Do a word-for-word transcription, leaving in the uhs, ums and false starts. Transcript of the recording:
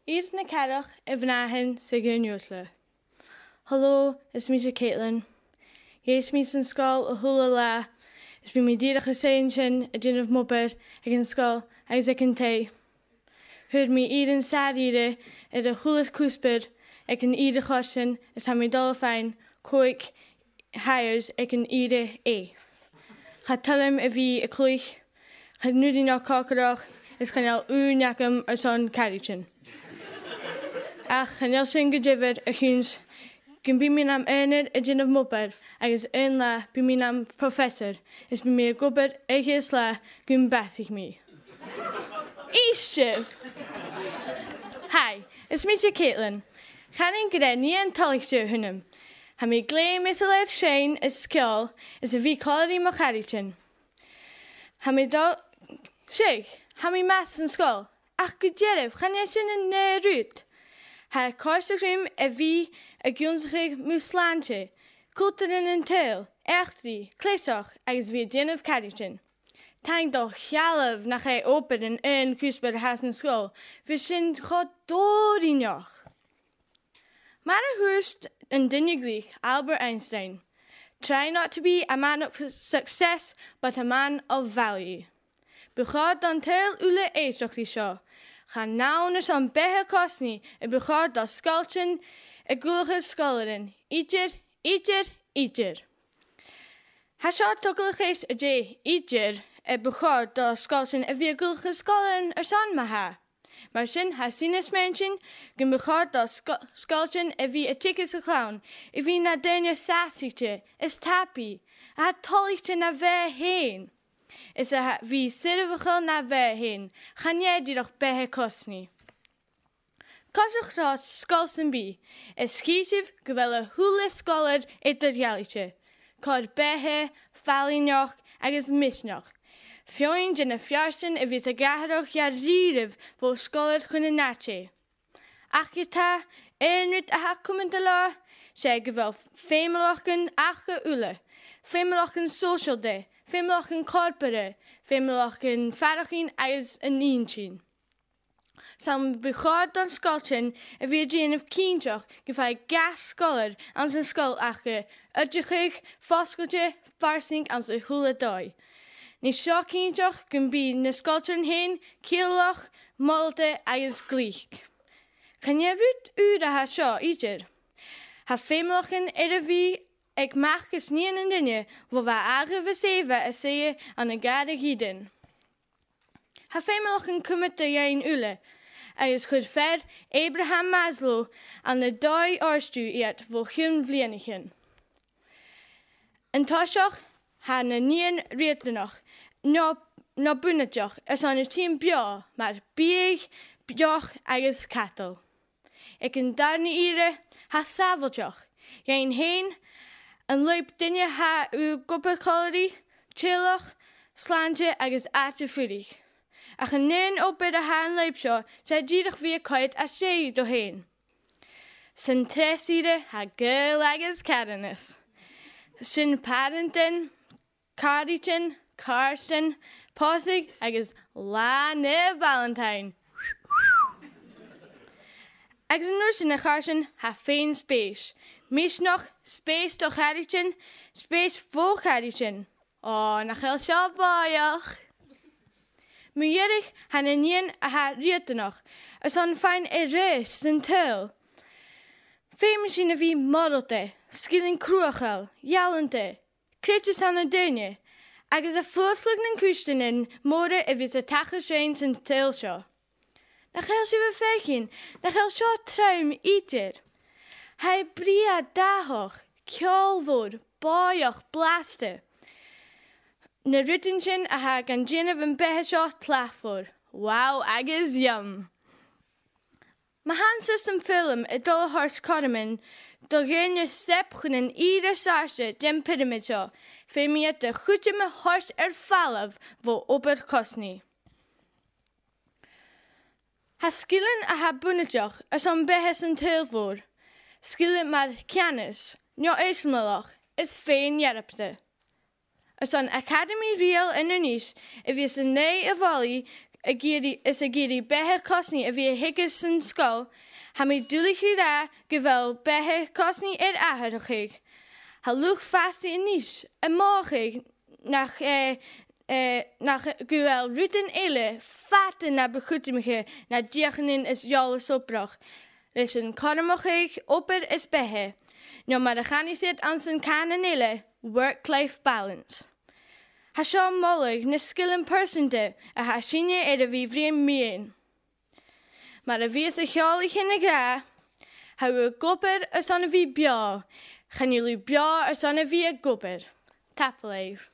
Air na cathrach, a mhnathan 's a dhaoine uaisle. Hello, is mise Caitlin. Dh'èist mi san sgoil a h-uile latha, is bidh mi dìreach a' seinn, a' dèanamh m' obair aig an sgoil agus aig an taigh. Fhuair mi aoirean sàr-ìre air a h-uile cuspair aig an ìre choitcheann is tha mi dol a dh'fhaighinn còig hires aig an ìre A. Cha toil leam a bhith a' cluich, chan urrainn dhomh còcaireachd, is chan eil ùine agam airson caraidean. Ach chan eil sin gu diofar a chionn 's gum bi mi nam aonar a' dèanamh m' obair, agus aon latha bidh mi nam professor, is bidh mi ag obair oidhche is latha gum basaich mi. Èist! Hi, is mise Caitlin. Chanainn gur e nighean toilichte a th' annam. Tha mi glè mheasail air seinn is ceòl is a bhith còmhla ri mo charaidean. Tha mi dol, seadh, tha mi math san sgoil, ach gu dearbh, chan e sin an aon rud. Tha e a' còrdadh rium a bhith ag ionnsachadh mu shlàinte, cultar nan tadhal, eachdraidh, cleasachd agus a bhith a' dèanamh caraidean. Taing do shealbh nach e obair an aon chuspair a th' anns an sgoil, bhiodh sin cho dòrainneach. Mar a thuirt an duine glic Albert Einstein, "Try not to be a man of su-, success, but a man of value." Bu chòir don t-saoghal uile èisteachd ri seo. Chan ann airson beatha cosnaidh a bu chòir do sgoiltean a dh'ullachadh sgoilearan. Idir, idir, idir. Tha seo a' togail a' cheist, dè idir a bu chòir do sgoiltean a bhith ag ullachadh sgoilearan airson ma-thà. Mar sin, tha sinne a' smaointinn gum bu chòir do sgo-, sgoiltean a bhith a' teagasg a' chlann a bhith na daoine sàsaichte is tapaidh, a tha toilichte na bheatha fhèin, is a tha, bhith soirbheachail na bheatha fhèin, chan e dìreach beatha cosnaidh. Coiseachd tro sgoil sam bith, is chì sibh gu bheil a h-uile sgoilear eadar-dhealaichte, còir beatha, fallaingeachd agus misneachd. Feadhainn de na feartan a bhios ag atharrachadh dha-rìribh bho sgoilear chun an àite. Ach ge-tà, aon rud a tha cumanta leotha, 's e gu bheil feumalachdan aca uile, feumalachdan sòisealta, feumalachdan corporra, feumalachdan faireachdainn agus an inntinn. 'S ann bu chòir don sgoiltean a bhith a' dèanamh cinnteach gum faigh gach sgoilear anns an sgoil aca oideachadh fosgailte farsaing anns a h-uile dòigh. Nì seo cinnteach gum bi na sgoiltean fhèin ciallach, modhailte agus glic. Chan e rud ùr a tha seo idir. Tha feumalachdan air a bhith aig mac is nighean an duine bho bha Adhamh is Eubha a' suidhe ann an gàrradh Edein. Tha feumalachdan cumanta dhuinn uile, agus chuir fear Abraham Maslow ann an dòigh-òrdugh iad bho chionn bhliadhnaichean. An toiseach, tha na nithean riatanach, no, no bunaiteach, airson a thighinn beò, mar biadh, beothach agus cadal. Aig an dàrna ìre, tha sàbhailteachd dhuinn fhèin, an lùib daoine a tha ag obair còmhla ri, teaghlach, slàinte agus àite-fuirich. Ach an aon obair a tha an lùib seo, 's e dìreach bhith a' coimhead às dèidh do fhèin. San treas ìre, tha gaol agus carthannas. Sin pàrantan, caraidean, càirdean, posadh agus Latha na Valentine. Agus an uair sin, a chàirdean, tha fèin-spèis. Misneachd, spèis do charaidean, spèis bho charaidean. Ò, nach eil seo bòidheach? Mu dheireadh, tha na nithean a tha riatanach, airson faighinn air ais san t-saoghal. Feumaidh sinn a bhith modhailte, sgilean cruthachail, ealanta, creideas ann an daoine, agus a' fuasgladh nan cuideachaidhean mòra a bhios a' tachairt rinn san t-saoghal seo. Nach eil sibh a' faicinn, nach eil seo trom idir? Tha e brèagha dathach, ceòlmhor, bòidheach, blasta. Na rudan sin a tha gan dèanamh am beatha seo tlachdmhor. Wow agus yum! Ma tha an siostam foghlaim a' dol a thoirt cothroman do dhaoine steap chun an ìre sàrsa den phioramaid seo, feumaidh iad a' chuideam a thoirt air falbh bho obair cosnaidh. Tha sgilean a tha bunaiteach airson beatha san t-saoghal mhòr, sgilean mar ceannas, neo-eisimeileachd is fèin-earbsa. Airson Acadamaidh Rìoghail Inbhir Nis a bhios an aghaidh a' mholaidh ag iarraidh, is ag iarraidh beatha cosnaidh a bhith a' tighinn dhan sgoil, tha mi duilich a ràdh gu bheil beatha cosnaidh air atharrachadh. Tha luchd-fhastaidh a-nis a' mothachadh nach, eh, eh, nach, gu bheil rudan eile fada na bu chudromaiche na deuchainnean is eòlas obrach leis an cothromachadh obair is beatha, no mar a chanainn-sa anns an cànan eile, work-life balance. Tha seo a' moladh nan sgilean pearsanta a tha sinne air a bhith a' bruidhinn mu dheidhinn. Mar a bhios a' cheòlaiche ag ràdh, tha thu ag obair airson a bhith beò, chan eil thu beò airson a bhith ag obair. Tapadh leibh.